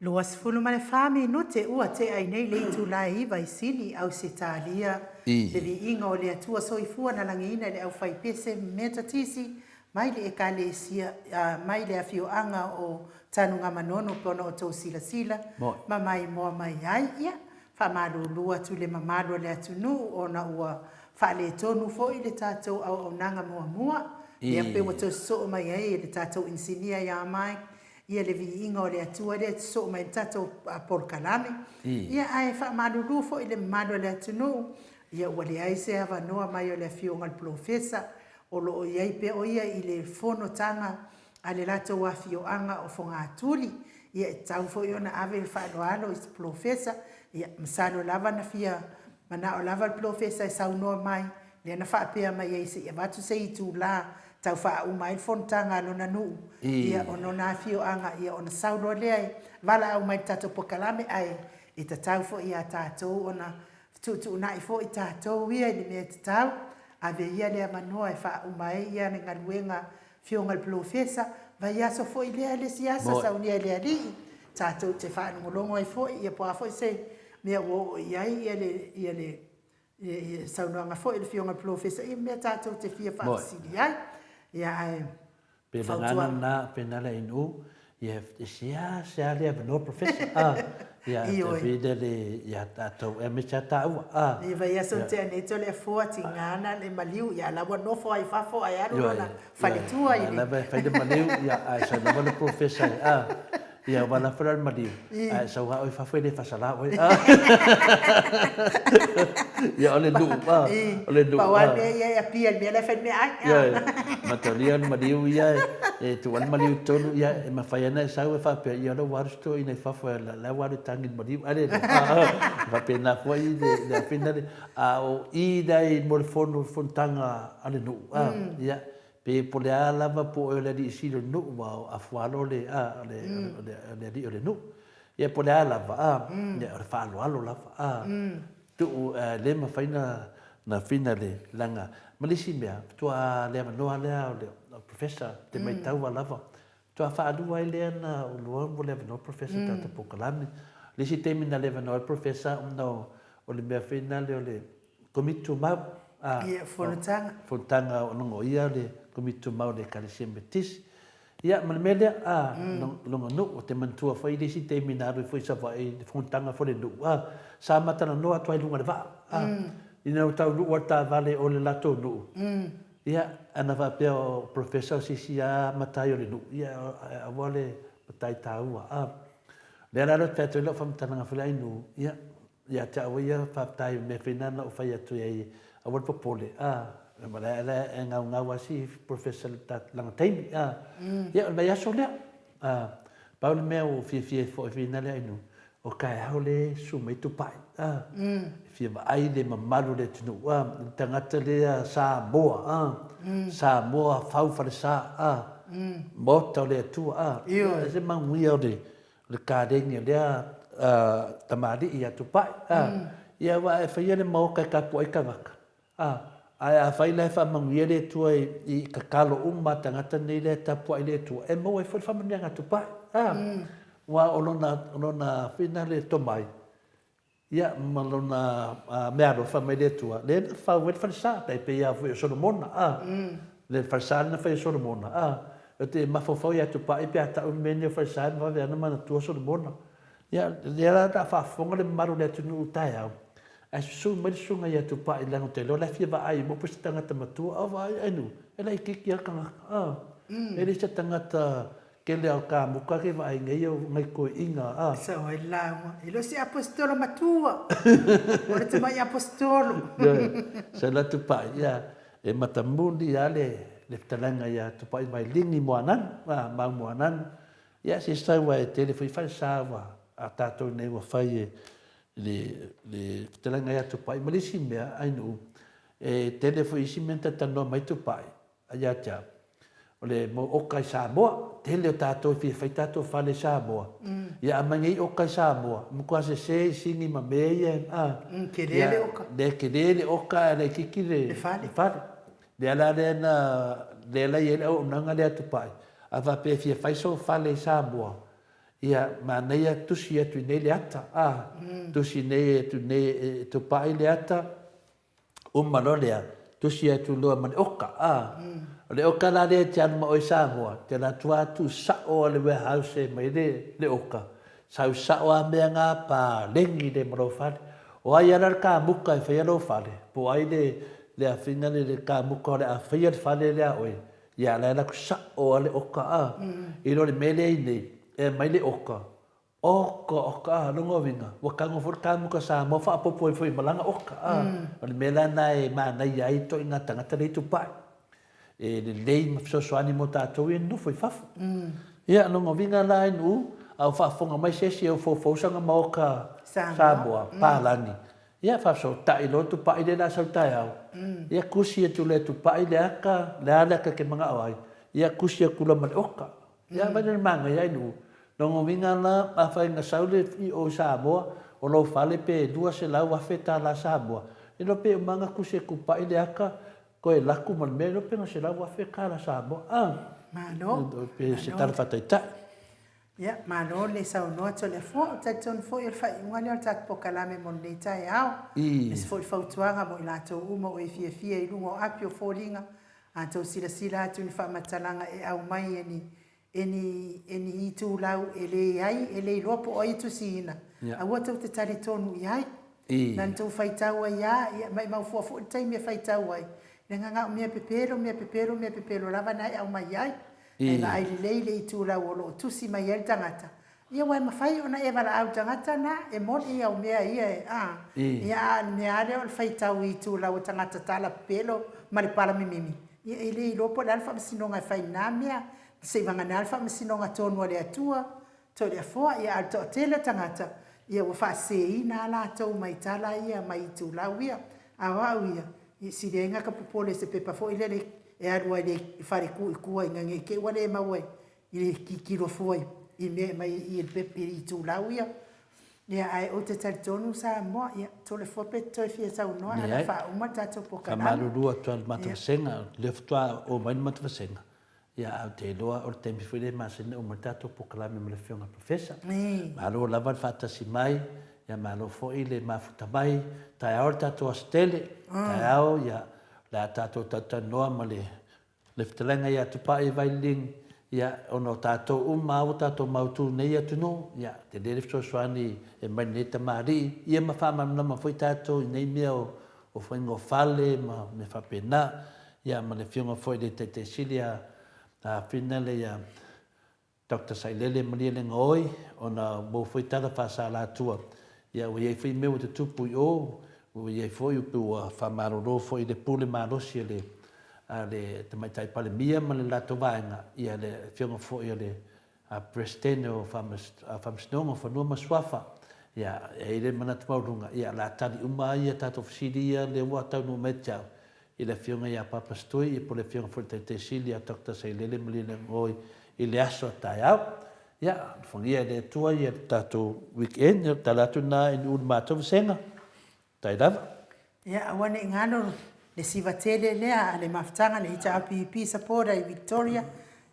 24 minute ua tea ai nei le itula e 9 i Sini, Ausetalia, le viiga o le Atua Soifua na lagiina e le aufaipese Metotisi mai le Ekalesia, mai le afioaga o Tanugamanono pe ona outou silasila ma maimoa mai ai. Ia, faamalulu atu i le mamalu o le atunuu ona ua faaletonu foi le tatou auaunaga muamua, lea pei ua toe sosoo mai ai e le tatou inisinia ia Mike ia le viiga o le Atua lea e sosoo mai ai le tatou polokalame. Ia ae faamalulu foi i le mamalu o le atunuu, ia ua leai se avanoa mai o le Afioga i le Polofesa, o lo o i ai pea o ia i le fonotaga a le latou afioaga o Fogatuli. Ia e tatau foi ona ave le faaaloalo i se Polofesa, ia masalo lava na fia manao lava le Polofesa e saunoa mai, lea na faapea mai ai se i avatu se itula tau faauma ai le fonotaga a lona nuu, ia o lona afioaga, ia ona sau loa lea e valaau mai i le tatou polokalame, ae e tatau foi ia tatou ona fetuutuunai foi tatou ia i le mea e tatau, ave ia le avanoa e faauma ai ia le galuega Afioga i le Polofesa, vaiaso foi lea le isi aso saunia e le Alii, tatou te faalogologo ai foi, ia po o a foi se mea ua oo i ai ia le, ia le saunoaga foi a le Afioga i le Polofesa, ia mea tatou te fia faafesili ai. Ia ae Pe le agaga lena, pe na le inu, ia e seasea le avanoa Professor, a, ia te vele le ia tatou e aemaise a taua, a. I vaiaso na tea nei Toleafoa tiga na le maliu, ia la ua nofo lava i fafo ae alu lona faletua i le. Lava e fai le maliu, ia ae sau lava le Professor, a. Ia aua lava la le maliu, ae sau lava oe i fafo e le faasala oe. Ia o le nuu, o le nuu. Pau lava le mea ia e apia i le mea la e fai meaai. Ioe, mataulia le maliu ia e tuu lava le maliu i totonu, ia e mafai lava ona e sau e faapea, ia o lea ua alu si toeaina i fafo, o la ua alu e tagi i le maliu. A lea, e faapena foi le afina lea. A o i la i mo le fonotaga a le nuu, ia, Pe po o le a lava po o le alii sili o le nuu, aua o Afualo o le, a, o le, o le, o le alii o le nuu. Ia po o le a lava, a, ia o le faaaloalo lava, a. Tuu, e le mafai na, na fina le, leaga, ma le isi mea, faatoa le avanoa lea o le Professor, te maitau a lava, faatoa faalua ai lea na oloa mo le avanoa Professor i tatou polokalame. O le isi taimi na le avanoa ai le Professor ona o le mea foi lea o le, Komiti Tumau, a. Ia, fonotaga. Fonotaga o logoia le Komiti Tumau o le Ekalesia Metotisi. Ia, ma le mea lea, a, lona nuu, ou te manatua foi le isi taimi na alu ai foi i Savaii i le fonotaga foi a le nuu, a, sa ma talanoa atu lava i luga o le vaa, a, ina ua taunuu lava le taavale o le latou nuu, ia, ana faapea o Professor o se isi lava matai o le nuu, ia, aua le matai taua, a. O lea la ou te fai atu ai lau faamatalaga foi lea ai nuu, ia, Ia te au ia, faafetai o mea foi na na ou fai atu ai, aua le popole, a, ma la la e gaugau a si Professor lana taimi, a. Ia, o le vaiaso lea, a, pau le mea ua fiafia ai foi whina lea inu, o taeao le susu mai Tupai, a, e fia vaai le mamalu o le atunuu, a, le tagata lea Samoa, a, Samoa fau falesa, a, Maota o le Atua, a, ia, se manuia o le, O le kaleni a lea tamalii ia Tupai, a, ia aua e faia le maota e tapuai tagata, a, ae afai la e faamanuia le Atua i tatalo uma a tagata nei lea e tapuai le Atua, e maua ai foi le faamanuiaga a Tupai, a, aua o lona, o lona foi lea tomai, Ia, ma lona meaalofa mai le Atua, lea na fau ai le falesa, tai pei lava foi o Solomona, a. Le falesa lea na fai e Solomona, a. Ou te mafaufau ia Tupai pe a tau le mea lenei o falesa e vave lava ona manatua Solomona. Ia, lea la a faafofoga le mamalu o le atunuu taeao, ae susu mai le susuga ia Tupai leaga ou te iloa o la e fia vaai uma po o se tagata matua, a vaai ai nuu, e laitiiti lava le tagata, a. E le se tagata Tele a o kamuka ke vaai nei o ngai toeaiina a. Sao ai lauga. E le o se aposetolo matua. O le tamai aposetolo. Ioe. Sa la Tupai, ia, e matamuli a le, le fetalaiga ia Tupai Vailini Moananu, a, Mau Moananu. Ia, se sau a e tele foi falesa ua, a tatou nei ua fai e le, le fetalaiga ia Tupai. Ma le isi mea, Ainuu, e tele foi isi mea na talatalanoa mai Tupai, A ia te au, o le mau oka i Samoa, tele o tatou e fia fai tatou fale i Samoa. Ia aumai nei oka i Samoa, matua sese i sini ma mea ia, a. Tele le oka. Lea tele le oka ae laitiiti le fale. Lea la lea na, lea la i ai le auaunaga lea a Tupai, a faapea e fia fai sou fale i Samoa, Ia, manaia tusi atu i nei le ata, a, tusi nei atu nei e Tupai le ata, uma loa lea, tusi atu loa ma le oka, a. O le oka la lea e te alu ma oe i Samoa, te alu atu lava tuu sao a le warehouse e aumai le, le oka, sau sao lava mea nga paleni le ma lou fale. O ai lava la le kamuka e faia lou fale, po o ai le, le afiga le, le kamuka o le a faia le fale lea a oe, Ia, la e alu atu sao lava le oka, a. I lo le mea lea i nei, e aumai le oka, oka, oka, a, lona uiga, ua tago foi le kamuka Samoa faaopoopo ai foi ma lana oka, a. O le mea la lena e manaia ai ituaiga tagata lea i Tupai, e lelei ma fesoasoani mo tatou ia e nonofo i fafo. Ia, lona uiga la i Nu'u, a o faafofoga mai se isi e ofoofo sana maota Samoa, palagi, Ia, faafesootai loa Tupai lea o le a sau taeao. Ia, tusi atu loa e Tupai le ata, le a le ata e te manao ai, ia tusi atu loa ma le oka. Ia, vaai loa i le manaia ailuu. Lona uiga la, afai na sau le i o i Samoa, o lou fale pe $200,000 tala Samoa, e iloa pe uma lava ona tusi e Tupai le ata, toe alu atu ma le mea, e iloa pe na $100,000 tala Samoa. A! Malo. Pe se tala faataitai. Ia, malo le saunoa Toleafoa. Ou te talitonu foi o le faaiuga lea o le tatou polokalame mo lenei taeao. Aemaise foi le fautuaga mo i latou uma o e fiafia i luga o api o foliga, a outou silasila atu i ni faamatalaga e aumai e ni, e ni, e ni itulau e leai, e le iloa po o ai e tusiina, aua tou te talitonu i ai. Na ona tou faitau ai lava, ia, maimau fua foi le taimi e faitau ai, leaga na o mea pepelo, mea pepelo, mea pepelo lava na e aumai ai. E vaai lelei le itulau o lo o tusi mai ai le tagata, ia aua e mafai ona e valaau i le tagata na, e moni au mea ia e, a, ia a o le mea lava lea o le faitau i itulau o tagata tala pepelo ma le pala mimimi, ia e le iloa po o le a le faamasinoga e fai i lena mea, seivagana le faamasinoga tonu a le Atua, Toleafoa, ia a o le toatele o tagata, ia ua faaseseina lava latou mai tala ia, mai itulau ia. A o au ia, ia sili ai ona ka popole i se pepa foi lele e alu ai i le fale ku i tua ina ne i te i ua le maua i le tilotilo fua i mea e aumai i i itulau ia. Ia ae ou te talitonu Samoa, ia Toleafoa pe te toe fia saunoa ae o le a faauma le tatou polokalame. Faamalulu atu lava i le matou vasega, o lea faatoa oo mai le matou vasega, Ia, ae ou te iloa o le taimi foi lea e masani ona uma ai le tatou polokalame ma le Afioga i le Professor. Malo lava le faatasi mai, ia malo foi le mafuta mai. Taeao le tatou aso tele, taeao ia o le a tatou talatalanoa ma le le fetalaiga ia Tupai Vaililing, ia ona o tatou uma lava ua tatou mautu i nei atunuu, ia tele le fesoasoani e aumai lenei tamalii, ia ma faamalamalama foi tatou i nei mea o o faiga o fale ma mea faapena. Ia ma le Afioga foi i le Taitai Sili a Finale ia Doctor Sailele Malielegaoi ona ua maua foi tala faasalatua ia ua i ai foi mea ua tutupu i o, ua i ai foi upu ua faamalolo foi i le pule malosi a le a le Tamaitai Palemia ma le latou vaega, ia le Afioga foi a le Peresetene o Faamasinoga o Fanua ma Suafa, ia, e i ai le manatu maualuga, ia, o le a tali uma ai a tatou fesili ia lea ua taunuu mai ia te au, i le Afioga ia Papa Stui, ia po o le Afioga foi i le Taitai Sili ia Doctor Sailele Malielegaoi i le aso a taeao. Ia, alofagia e le Atua ia le tatou weekend, ia o le tala atu lena i le matou vasega. Tai lava. Ia, aua ne i galo le siva tele lea a le mafutaga, le HRPP supporter i Victoria,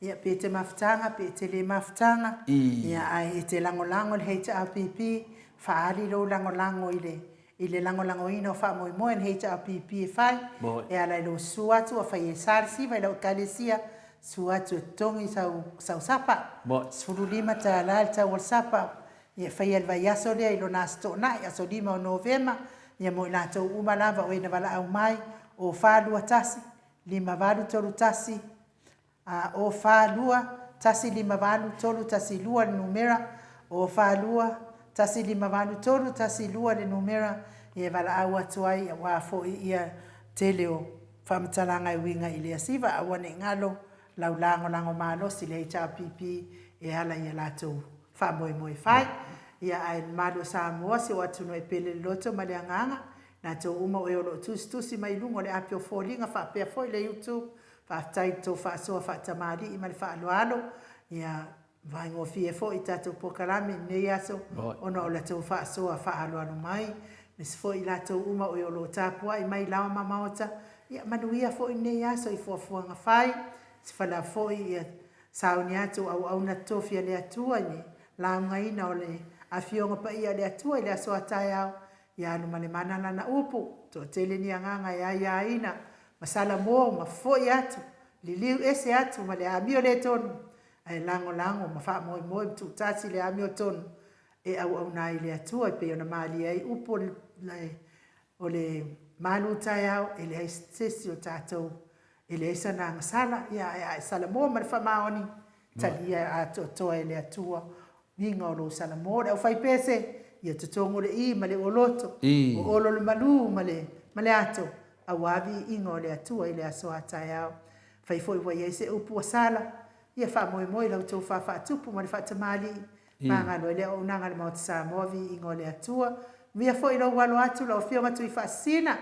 ia pe te mafutaga pe te le mafutaga, ia ae e te lagolago i le HRPP, faaali lou lagolago i le i le lagolagoina o faamoemoe a le HRPP e fai, e ala i lou susu atu afai e sa le siva i lau Ekalesia, susu atu e totogi sau sau sapa, $15 le tau o le sapa, Ia faia le vaiaso lea i lona Aso Toonai, aso 5 o Novema, ia mo i latou uma lava o e na valaau mai, o 4 2 1 5 8 3 1, a, o 4 2 1 5 8 3 1 2 le numera, o 4 2 1 5 8 3 1 2 le numera, ia e valaau atu ai aua foi ia tele o faamatalaga e uiga i lea siva, aua ne i galo lau lagolago malosi i le HRPP e ala i a latou faamoemoe fai. Ia ae le mamalu o Samoa, si ou atunuu e pele le loto ma le agaga, latou uma o e o lo o tusitusi mai i luga o le api o foliga faapea foi le YouTube, faafetai i le tou faasoa faatamalii ma le faaaloalo, ia faigofie foi i tatou polokalame i lenei aso ona o la tou faasoa faaaloalo mai, aemaise foi i latou uma o e o lo o tapuai mai i laoa ma maota, ia manuia foi lenei aso i fuafuaga fai, se fala foi ia sauni atu auauna totofi a le Atua i le laugaina o le Afioga Paia a le Atua i le aso a taeao, ia alu ma le mana lana upu, toatele ni agaga e aiaina, ma salamo ma foi atu, liliu ese atu ma le amio le tonu, ae lagolago ma faamoemoe ma tuutasi le amiotonu e auauna ai i le Atua e pei ona malie ai upu o le o le malu taeao, e leai se isi o tatou e leai sana agasala, ia ae a e salamo ma le faamaoni, talia atoatoa e le Atua uiga o lou salamo. Le aufaipese, ia totogo le i ma le oloto, o olo le malu ma le ma le ato, aua viiga o le Atua i le aso a taeao. Fai foi ua i ai se upu ua sala, ia faamoemoe i la outou faafaatupu ma le faatamalii, Magalo ai le auaunaga a le Maota Samoa, viiga o le Atua. Manuia foi lou alo atu lau Afioga Tuifaasisina,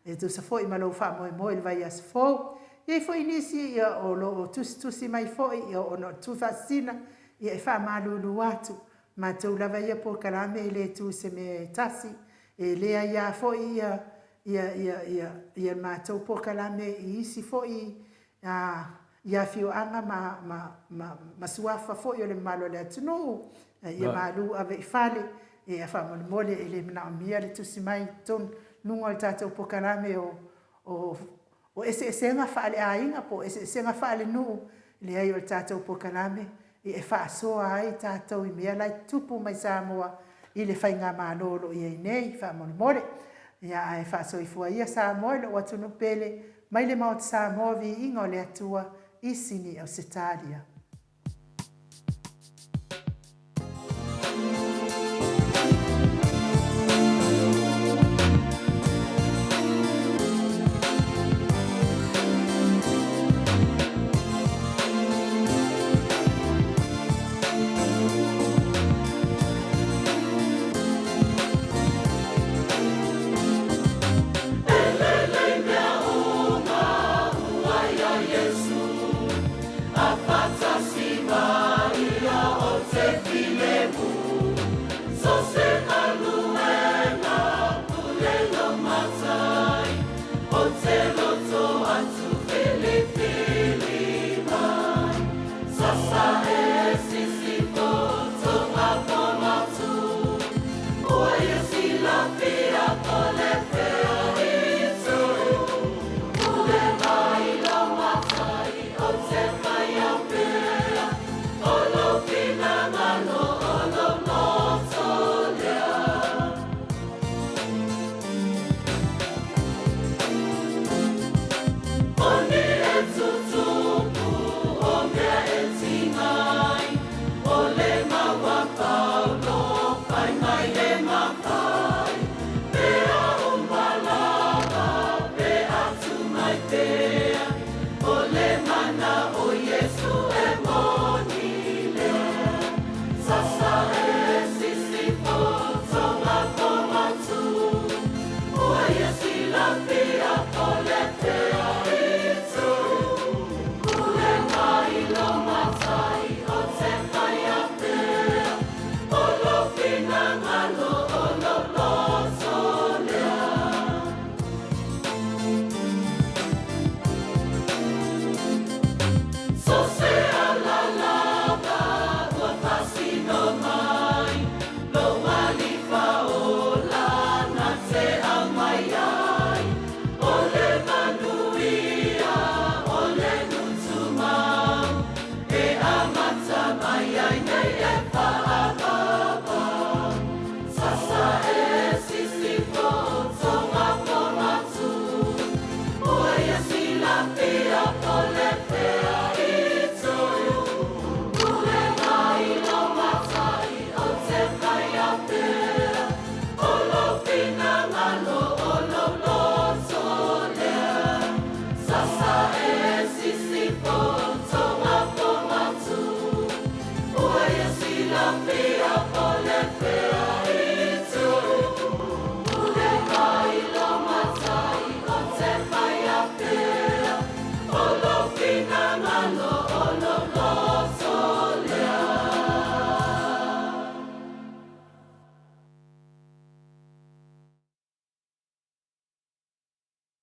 e tusa foi ma lou faamoemoe i le vaiaso fou. E i ai foi nisi ia o lo o tusitusi mai foi ia ona o le Tuifaasisina, ia e faamalulu atu. Matou lava ia polokalame e le tu i se mea e tasi, e le aia foi ia ia ia ia ia le matou polokalame i isi foi a i afioaga ma, ma, ma, ma suafa foi o le mamalu o le atunuu, ia malu ave i fale, ia faamolemole e le manaomia le tusi mai i totonu luga o le tatou polokalame o, o, o eseesega faaleaiga po o eseesega faalenuu, leai o le tatou polokalame e faasoa ai tatou i mea la e tutupu mai Samoa i le faigamalo o lo o i ai nei, faamolemole. Ia ae faasoifua ia Samoa i lou atunuu pele, mai le Maota Samoa viiga o le Atua i Sini Ausetalia.